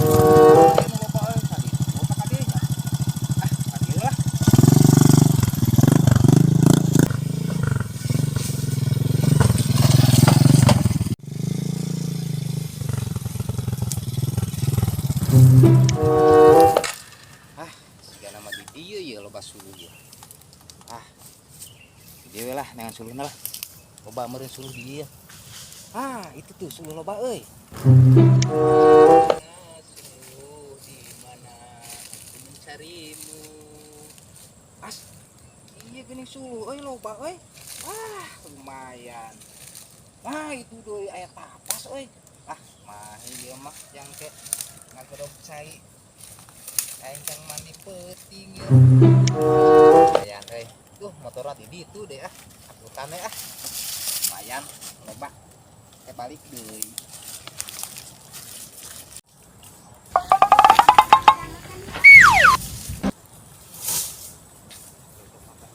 Loba euy tadi. Loba ka dieu nya. Ah, ka dieu lah. Ah, sigana mah di dieu ye loba suluh ye. Ah. Di dieu we lah neangan suluhna lah. Loba meureun suluh di dieu. Ah, itu tuh suluh loba euy. Suluh di mana aku mencarimu. As, iya geuning suluh euy loba euy. Ah, lumayan. Wah, itu deui aya tapas euy. Ah, mah ieu mah yang ke ngagedog cai. Aing kang mandi peuting ieu. Lumayan euy. Duh, motorna di ditu deh ah. Akutan we ah. Lumayan loba. Teh balik deui.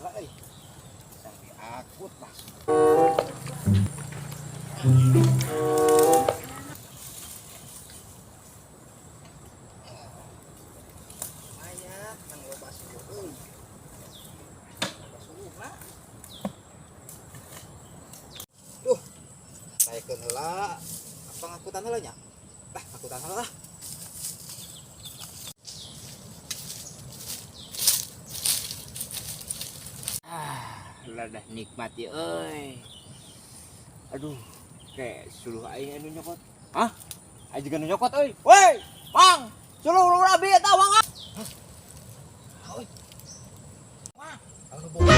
Lah euy. Sampai akut langsung. Lumayan, kan loba suluh euy. Loba suluhna. Duh, naikeun heula apa ngakutan heula nya? Lah, ngakutan heula lah. Ah, ladah nikmat ya euy. Aduh, kayak suluh aing anu nyokot. Hah? Aing juga nu nyokot euy. Woi, Mang, suluh lu rabi eta Mang. Euy. Wah, anu boga.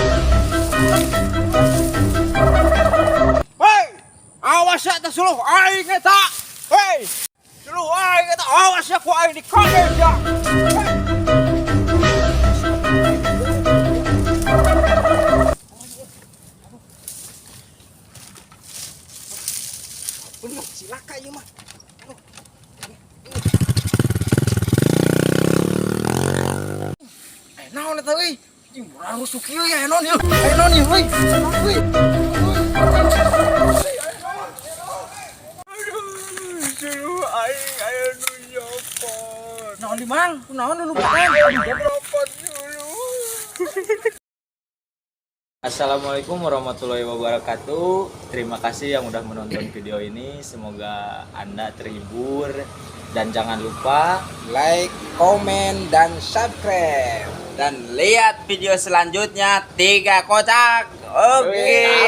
Woi, awas ya eta suluh aing eta. Woi, suluh aing eta awas ya ku aing dikaget ya. Bener cilaka ieu mah. Aduh. Eh, naon eta euy? Anjing murah rusuk kieu ya naon ieu? Eh, naon ieu euy? Naon euy? Aduh, suluh aing aya nu nyokot. Naon di Mang? Kunaon nu lupakan? Nyokot suluh. Assalamualaikum warahmatullahi wabarakatuh. Terima kasih yang udah menonton video ini. Semoga Anda terhibur dan jangan lupa Like, komen, dan subscribe. Dan lihat video selanjutnya 3 Kocak. Oke.